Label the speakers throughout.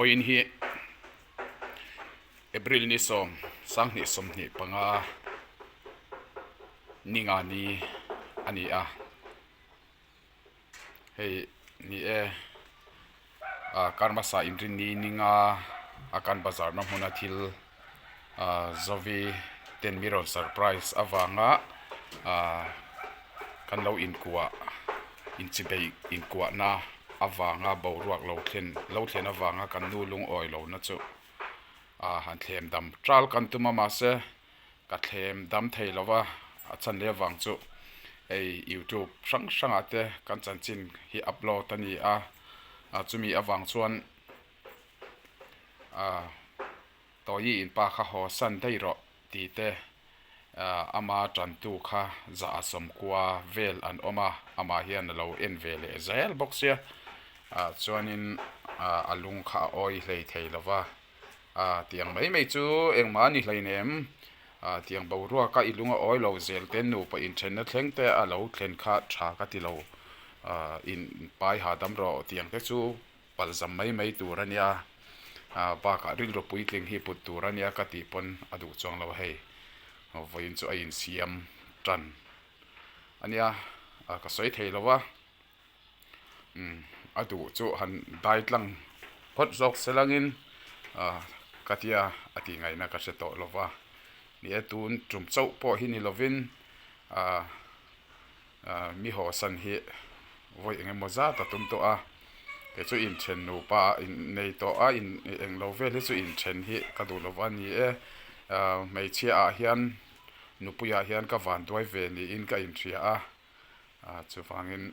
Speaker 1: Vawiin hi April ni sawm sanghnih 25 ni nga ni a ni a hei ni e ah kar hmasa inrinni ni nga a kan bazar na hmuna thil ah zovi ten mi rawn surprise avanga ah kan lo inkuah inchibei inkuahna avanga boruak lo thlen lo thlen avanga kan nu lungawi lohna chu ah han thlem dam tal kan tum a mahse ka thlem dam thei lo va a chhan leh avang chu hei youtube hrang hrangah te kan chanchin hi upload a ni a ah chumi avang chuan ah Tawi inpa kha haw san daih rawh tih te ama tantu kha zah a sawmkua vel an awm a, amah hian a lo en ve leh zel bawk sia. Chuanin a lung kha a awi hlei thei lo va, tiang mai mai chu engmah a ni hleinem, tiang boruaka i lung a awi lo zel te nupa inthenna thleng te a lo thlen kha tha ka ti lo, inpai hahdam rawh tiang te chu Palzam mai mai tur a nia, bakah rilru puitling hi put tur a nia ka tih pawn a duh chuang lo hei, vawiin chu a insiam tan a nia, ka sawi thei lo va, a duh chu han dai tlang phawt zawk se langin ka tia a tih ngaihna ka hre tawh lo va, ni e tun tum chauh pawh hi ni lovin ah. Mi hawsan hi vawi eng emaw zat a tum tawh a, kei chu inthen nupa nei tawh a in eng lo vel hi chu inthen hi ka duh lova ni e. Hmeichhia ah hian nupui ah hian ka vanduai ve niin ka inhria a, chuvangin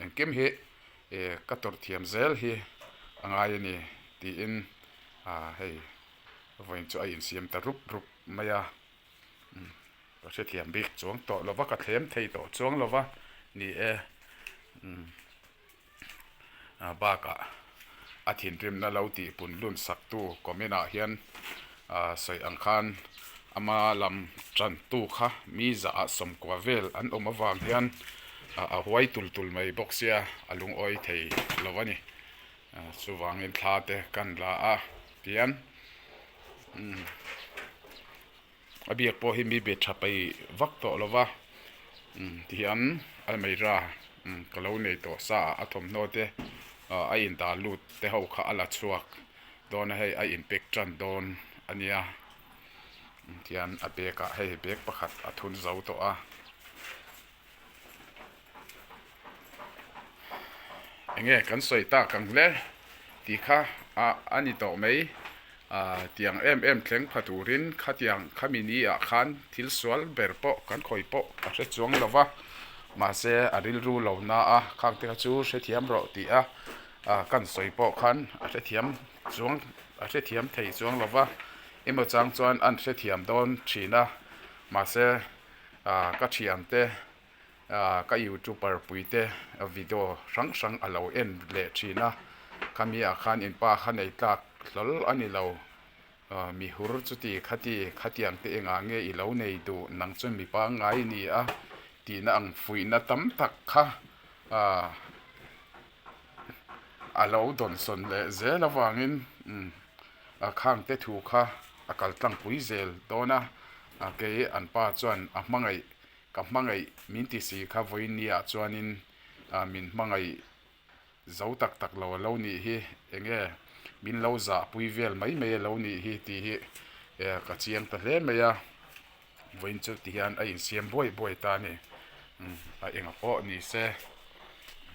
Speaker 1: engkim hi ka tawrh thiam zel hi a ngai a ni tiin hei vawiin chu a insiam ta rup rup mai a. Ka hrethiam bik chuang tawh lo va, ka thlem thei tawh chuang lo va ni e. Umm bakah a thinrimna lo tih pun lun saktu comment ah hian ah sawi ang khan ama lam tantu kha mi zah ah sawmkua vel an awm avang hian a huai tul tul mai bawk sia a lungawi thei lo a ni. Chuvangin thla te kan la a tihian umm. A biak pawh hi mi be tha peih vak tawh lo va, tihian almeira ka lo nei tawh sa a, a thawmhnaw te a indah lut te ho kha a la chhuak dawn a hei a inpek tan dawn a nia tihian a bag ah hei bag pakhat a thun zo tawh a. Enge kan sawi tak ang hle tih kha ah a ni tawh mai ah tiang em em thleng pha turin khatiang khami ni ah khan thil sual ber pawh kan khawi pawh ka hre chuang lo va mahse a rilru lo na a khang te kha chu hrethiam rawh tih a ah kan sawi pawh khan a hrethiam chuang a hrethiam thei chuang lo va emaw chang chuan an hrethiam dawn thin a mahse ah ka thiante ah ka youtuber pui te video hrang hrang a lo en leh thin a khami ah khan in pa kha nei tlak hlawl a ni lo ah mi hur chuti khati khatiang te engah nge i lo nei duh nang chu mi pangngai i ni a tihna ang fuihna tam tak kha ah a lo dawnsawn leh zel avangin umm a khang te thu kha a kal tlangpui zel dawn a a kei an pa chuan a hmangaih ka hmangaih min ti si kha vawiin ni ah chuanin ah min hmangaih zo tak tak lo a lo nih hi enge min lo zahpui vel mai mai a lo nih hi tih hi ka chiang ta hle mai a. Vawiin chu ti hian a insiam buai buai ta a ni a enga pawh ni se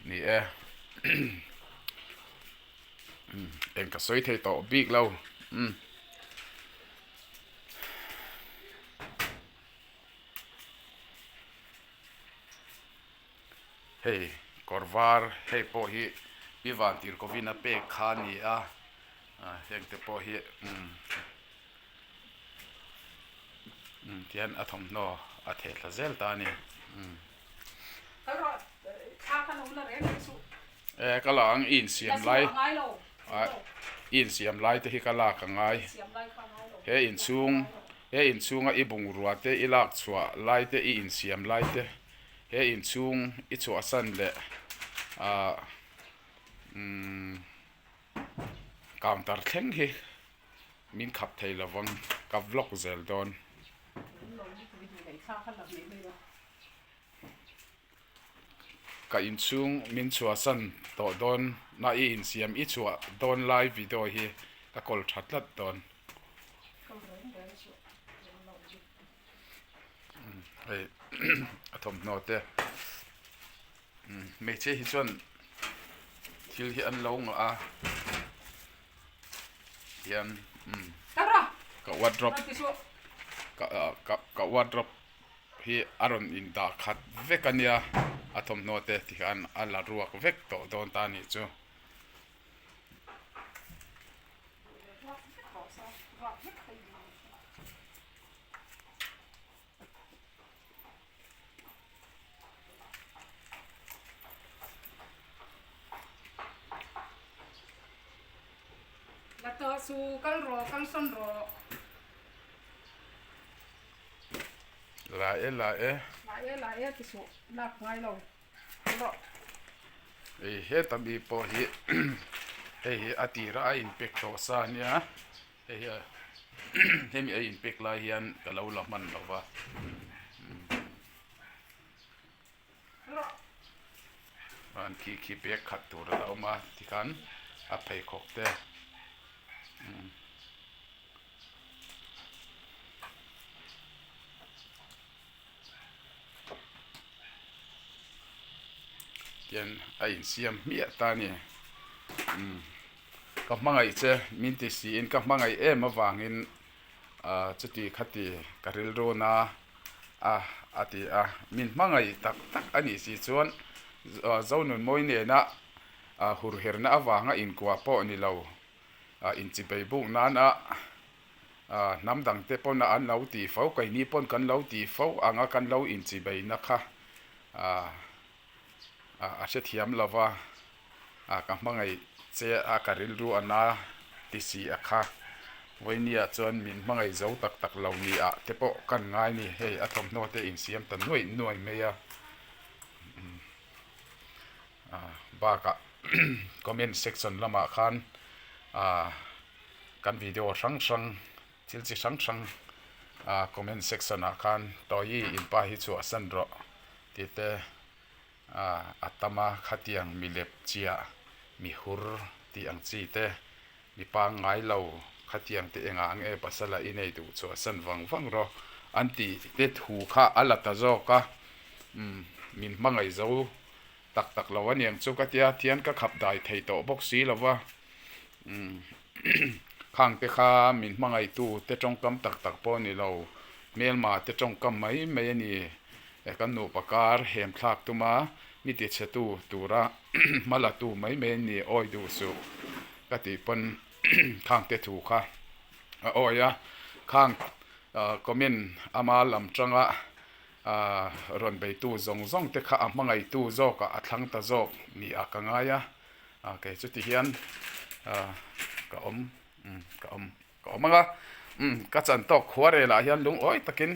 Speaker 1: ni e eng ka sawi thei tawh bik lo umm. Hei kawr var hei pawh hi pi Vantirhkovina pek kha a ni a heng te pawh hi umm. Tihian a thawmhnaw a theh thla zel ta a ni. E ka la ang i insiam lai i insiam lai te hi ka lak a ngai he inchhung he inchhunga i bungrua te i lak chhuah lai te i insiam lai te he inchhung i chhuahsan leh ah umm. counter thleng hi min khap thei lovang ka vlog zel dawn. Ka inchhung min chhuahsan tawh dawn na i insiam i chhuah dawn lai video hi ka kawl tha tlat dawn. Hei a thawmhnaw te hmeichhia hi chuan thil hi an lo ngah a hian ka wardrobe ka wardrobe hi a rawn indah khat vek a nia a thawmhnaw te tikhan a la ruak vek tawh dawn ta a nih chu.
Speaker 2: La tawh su kal rawh kal sawn rawh.
Speaker 1: La e la e.
Speaker 2: La e la e ti suh lak ngai lo rawh.
Speaker 1: Hei heta mi pawh hi hei hi a tira a inpek tawh sa ania hei hi hemi a inpek lai hian ka lo la hman lo va. An khi khi bag khat tur a lo awm a tikhan a pheikhawk te Tian a insiam hmiah ta a ni. Umm ka hmangaih che min ti siin ka hmangaih em avangin ah chuti khati ka rilru na a a ti a. Min hmangaih tak tak a nih si chuan Zonunmawi nena hurherna avanga inkuah pawh ni lo inchibei buk nana Hnam dangte pawn an lo tih fo, keini pawn kan lo tih fo anga kan lo inchibeina kha a hrethiam lo va, ka hmangaih che a ka rilru a na ti si a kha. Vawinia chuan min hmangaih zo tak tak lo ni ah te pawh kan ngai ni, hei a thawmhnaw te insiam ta nuaih nuaih mai a. Bakah comment section lamah khan Kan video hrang hrang thil chi hrang hrang ah comment section ah khan Tawi inpa hi chhuahsan rawh tih te ah a tam a khatiang mi lep chiah mi hur tih ang chi te mi pangngai lo khatiang te engah ang e pasal a i nei duh chhuahsan vang vang rawh an tih te thu kha a la ta zawk a umm min hmangaih zo tak tak lo aniang chu ka tia thian ka khap dai thei tawh bawk si lo va. Umm khang te kha min hmangaihtu te tawngkam tak tak pawh a ni lo, hmelma te tawngkam mai mai a ni. Kan nupa kar hem thlak tuma mi tichhetu tura hma la tu mai mai a ni awi duh suh ka tih pawn khang te thu kha a awi a. Khang comment ama lam tanga rawn beitu zawng zawng te kha a hmangaihtu zawkah a thlang ta zawk ni ah ka ngai a. Ah kei chuti hian ah ka awm umm ka awm ka awm ang a umm ka chan tawk khua relah hian lungawi takin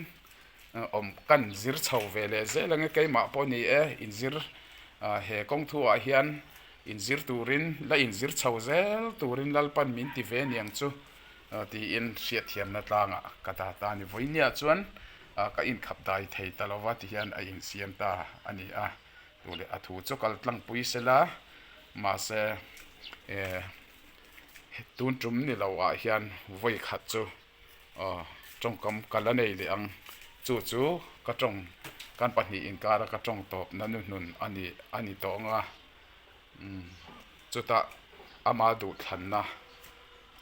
Speaker 1: awm kan zir chho ve leh zel ang e keimah pawh ni e inzir ah he kawng thu ah hian inzir turin la inzir chho zel turin Lalpan min ti ve niang chu tiin hriatthiamna tlangah ka dah ta a ni vawinia chuan ah ka inkhap dai thei ta lova ti hian a insiam ta a ni a. Tu leh a thu chu kal tlangpui sela mahse eh tun tum ni lo ah hian vawi khat chu aw tawngkam ka la nei leh ang chu chu ka tawng kan pahnih inkara ka tawng tawp na nuhnun a ni a ni tawh ang a umm chutah ama duhthlanna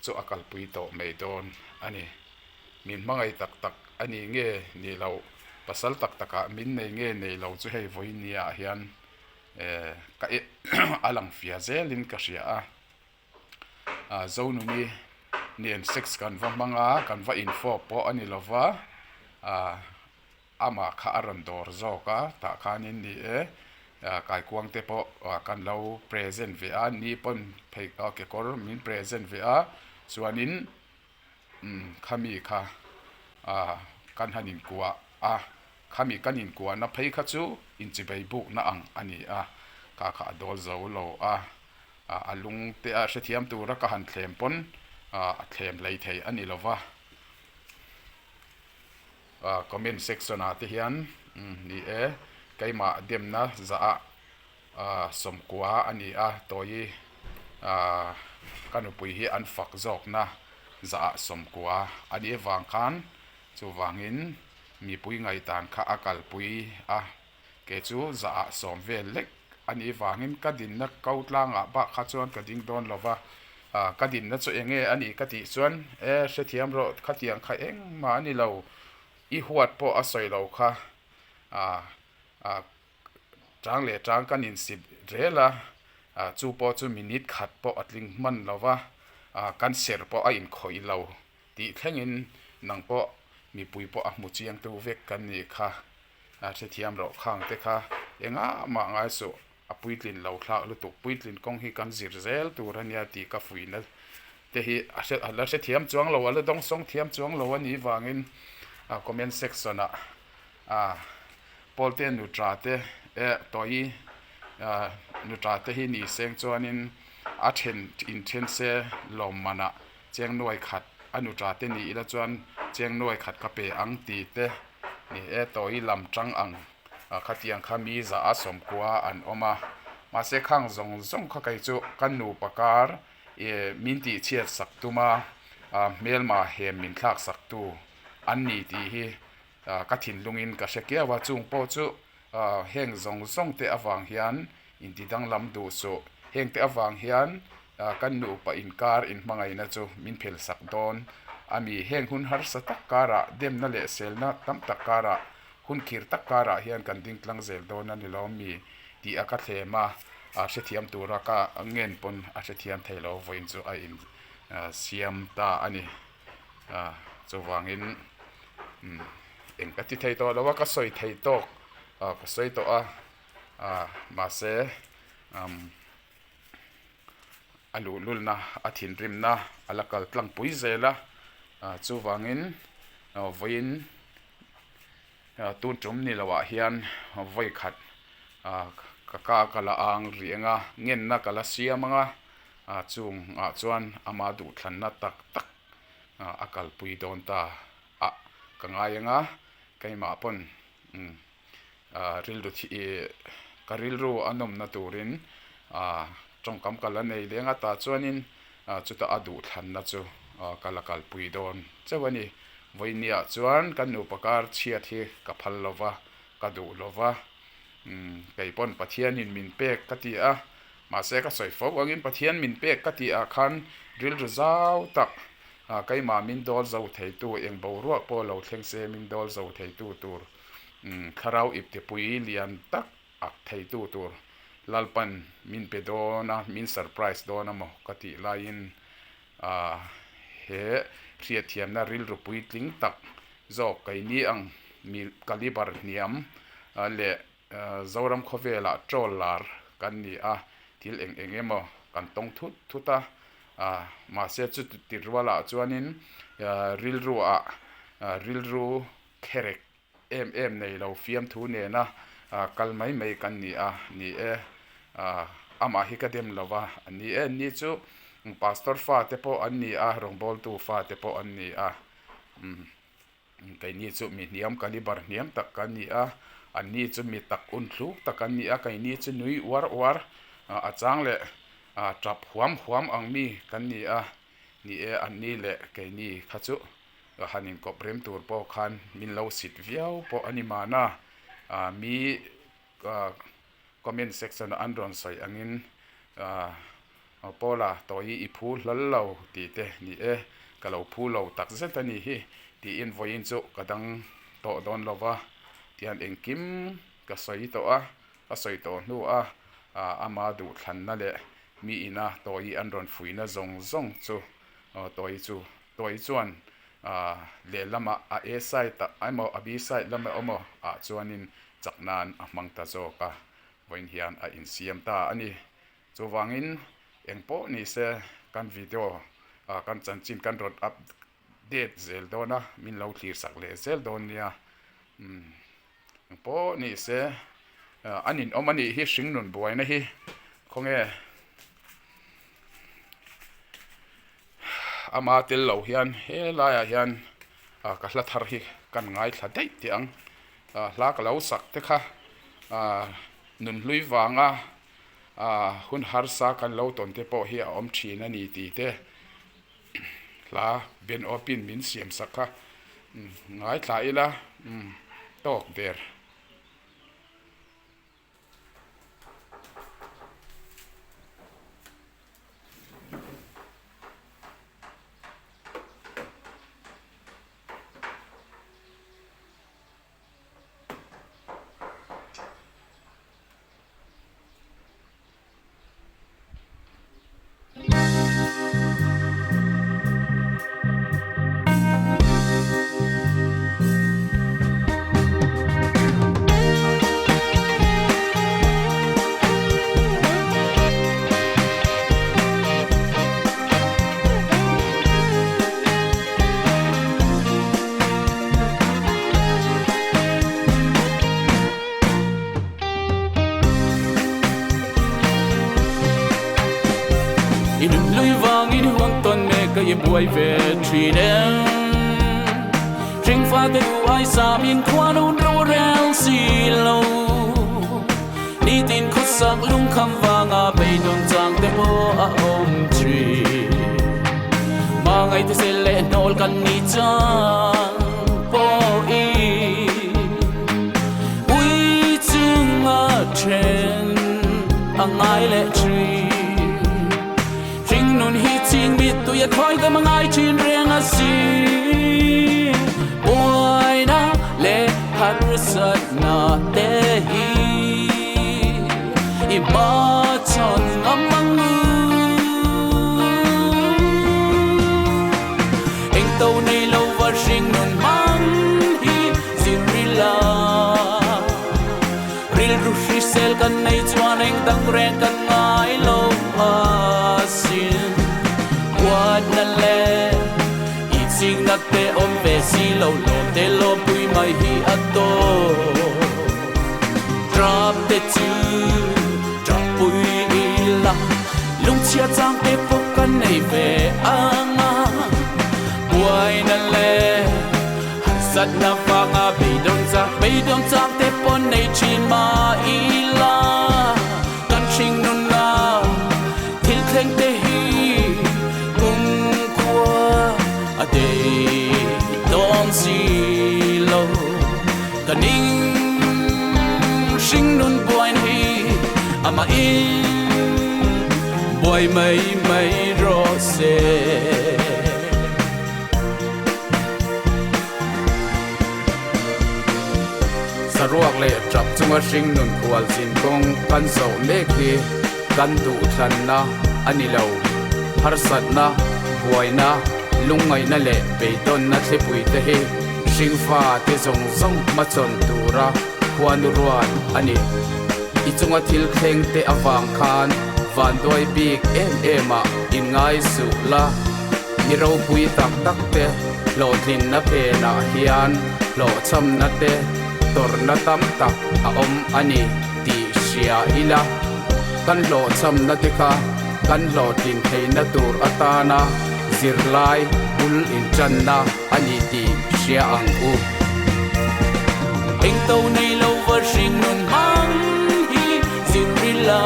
Speaker 1: chu a kalpui tawh mai dawn a ni. Min hmangaih tak tak a ni nge ni lo, pasal tak takah min nei nge nei lo chu hei vawinia hian eh ka a lang fia zelin ka hria a. Ah Zonuni nen sex kan va hmang a, kan va infawp pawh a ni lo va, ah Amah kha a rawn dawr zawk a, tah khanin ni e, kaikuang te pawh kan lo present ve a, ni pawn phei kekawr min present ve a, chuanin umm khami kha ah kan han inkuah a, khami kan inkuahna phei kha chu inchibei bukna ang a ni a, kha kha a dawl zo lo a. A lung te a hrethiam tura ka han thlem pawn a thlem hlei thei a ni lo va. Comment section ah te hian ni e keimah demna zah ah sawmkua a ni a tawi ka nupui hi an fak zawkna zah ah sawmkua a nih avang khan chuvangin mipui ngaihdan kha a kalpui a. Kei chu zahah sawm vel lek a nih vangin ka dinna ko tlangah bak kha chuan ka ding dawn lo va, ka dinna chu eng nge a nih ka tih chuan e hrethiam rawh khatiang kha engmah a ni lo, i huat pawh a sawi lo kha chang leh chang kan insip rel a, chu pawh chu minute khat pawh a tling hman lo va, kan ser pawh a inkhawih lo tih thlengin nang pawh mipui pawh a hmu chiangtu vek kan nih kha. A hrethiam loh khang te kha engah mah ngai suh, a puitlin lo thlak lutuk, puitlin kawng hi kan zir zel tur a nia tih ka fuihna te hi a hre a la hrethiam chuang lo, a la dawngsawng thiam chuang lo a nih vangin a comment section ah a Pawlte nutra te eh tawi nutra te hi ni seng chuanin a then inthen se lawmman ah cheng nuai khat a nutra te ni ila chuan cheng nuai khat ka pe ang tih te Ni e, tawi lam tang ang khatiang kha mi za a sawmkua an awm a, mahse khang zawng zawng kha kei chu ka nupa kar min tihchhiat sak tum a, hmelma hem min thlak sak tu an ni tih hi ka thinlungin ka hre kiau a, chung pawh chu heng zawng zawng te avang hian inti danglam duh suh, heng te avang hian Kan nupa inkar inhmangaihna chu min phel sak dawn a mi. Heng hun harsa tak karah, demna leh selna tam tak karah, hun khir tak karah hian kan ding tlang zel dawn a ni lo mi tih a ka thlem a, a hrethiam tura ka ngen pawn a hrethiam thei lo vawiin chu a in siam ta a ni. Chuvangin eng ka ti thei tawh lo a, ka sawi thei tawk ka sawi tawh a, mahse. A luhlulna, a thinrimna a la kal tlang pui zel a, chuvangin vawiin tun tum ni loah hian vawi khat ka ka ka la ang rih ang a, ngenna ka la siam ang a, chungah chuan ama duhthlanna tak tak a kalpui dawn ta a ka ngai ang a, keimah pawn rilru ka rilru a nawmna turin tawngkam ka la nei leng a tah chuanin chutah a duhthlanna chu ka la kalpui dawn chauh a ni. Vawinia chuan kan nupa kar chhiat hi ka phal lo va, ka duh lo va, kei pawn Pathianin min pek ka ti a, mahse ka sawi fo angin Pathian min pek ka tih ah khan rilru zau tak keimah min dawl zo theitu eng boruak pawh lo thleng se min dawl zo theitu tur Thlarau iptepui lian tak ak theitu tur Lalpan min pe dawn a, min surprise dawn a maw ka tih laiin he hriatthiamna rilru puitling tak zawk keini ang mi caliber hniam leh Zoram khawvelah troll lar kan ni a, thil eng eng emaw kan tawng thut thut a, mahse chuti rualah chuanin rilruah rilru Kherek em em nei lo fiamthu nena kal mai mai kan ni a, ni e, amah hi ka dem lo va, ni e, ni chu pastor fate pawh an ni a, rawngbawltu fate pawh an ni a, keini chu mi hniam caliber hniam tak kan ni a, anni chu mi tak un thluk tak an ni a, keini chu nui uar uar a chang leh tap huam huam ang mi kan ni a, ni e, anni leh keini kha chu. Ka han inkawp rem tur pawh khan min lo sit viau pawh a ni mahna, mi comment section ah an rawn sawi angin Paula tawi i phu hlal lo tih te ni e, ka lo phu lo tak zet a nih hi tiin vawiin chu ka dang tawh dawn lo va, tihian engkim ka sawi tawh a, ka sawi tawh hnu a ama duhthlanna leh mi ina tawi an rawn fuihna zawng zawng chu tawi chu Tawi chuan lehlamah a A side ah emaw a B side lamah emaw ah chuanin chak nan a hmang ta zawk a, vawiin hian a insiam ta a ni. Chuvangin eng pawh ni se kan video kan chanchin kan rawn update zel dawn a, min lo thlir sak leh zel dawn nia. Eng pawh ni se a ninawm a nih hi hringnun buaina hi khawnge. Ama tel lo hian he laiah hian ka hla thar hi kan ngaithla daih teh ang. Hla ka lo sak te kha nunhlui vanga hun harsa kan lo tawn te pawh hi a awm thin a ni tih te hla Ben Opin min siam sak kha ngaithla ila tawk der.
Speaker 3: I nunhlui vangin huang tawn mek ka i buai ve thin em Hringfa te duh ai samin khuan un ro rel si lo Nitin khawsak lungkham vanga beidawn chang te pawh a awm thin Hmangaih te sel leh hnawl kan ni chang pawhin Ui chunga then a ngai leh thin Hringnun hi ching mit tui a khawi ka mangai thin reng a si Buaina leh harsatna te hi i hmachhawn ngam ang u. Eng to nei lo va hringnun hmang hi zir ila. Rilru hrisel kan nei chuan eng dang reng kan ngai lo asin. Huatna leh i chingna te awm ve si lo lawm te lawmpui mai hi a tawp. Trap te chu trap pui ila lungchhia chang te pawh kan nei ve ang a. Buaina leh harsatna vanga beidawn chak beidawn chang te pawh nei thin mah ila kan hring nunna thil thleng te hi kumkhua a dei dawn si lo ka ning hring nun buaina hi amah in buai mai mai rawh se.
Speaker 1: Saruak leh tap chunga hringnun khual chin kawng kan zawh mek hi kan duhthlanna a ni lo. Harsatna, buaina, lungngaihna leh beidawnna thlipui te hi hringfa te zawng zawng hmachhawn tura khuanu ruat a ni. I chunga thil thleng te avang khan vanduai bik em em ah inngai suh la. Mi ropui tak tak te hlawhtlinna phenah hian hlawhchhamna te tawrhna tam tak a awm a ni tih hria ila, kan hlawhchhamna te kha kan hlawhtlin theihna tur atana zirlai bul intanna a ni tih hria ang u.
Speaker 3: Eng to nei lo va hring nun hmang hi zir ila.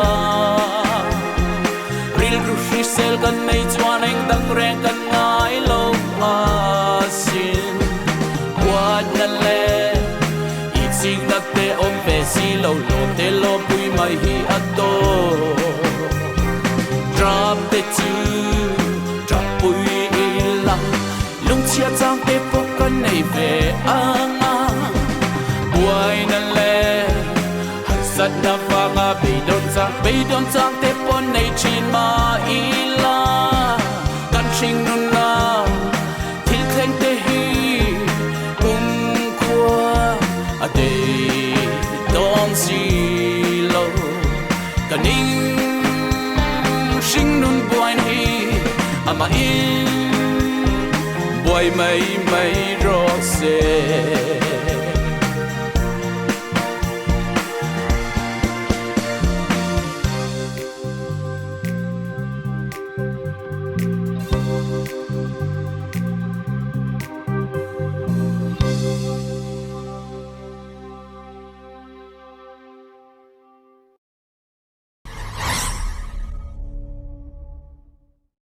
Speaker 3: Rilru hrisel kan nei chuan eng dang reng kan ngai lo asin. Huatna leh i chikna te awm ve si lo lawm te lawmpui mai hi a tawp. Trap te chu trap pui ila lungchhia chang te pawh kan nei ve ang a. Buaina leh harsatna vanga beidawn chang beidawn chang te pawh nei thin mah ila kan hring nunna thil thleng te hi kumkhua a dei dawn si lo ka ning hring nun buaina hi amah in buai mai mai rawh se.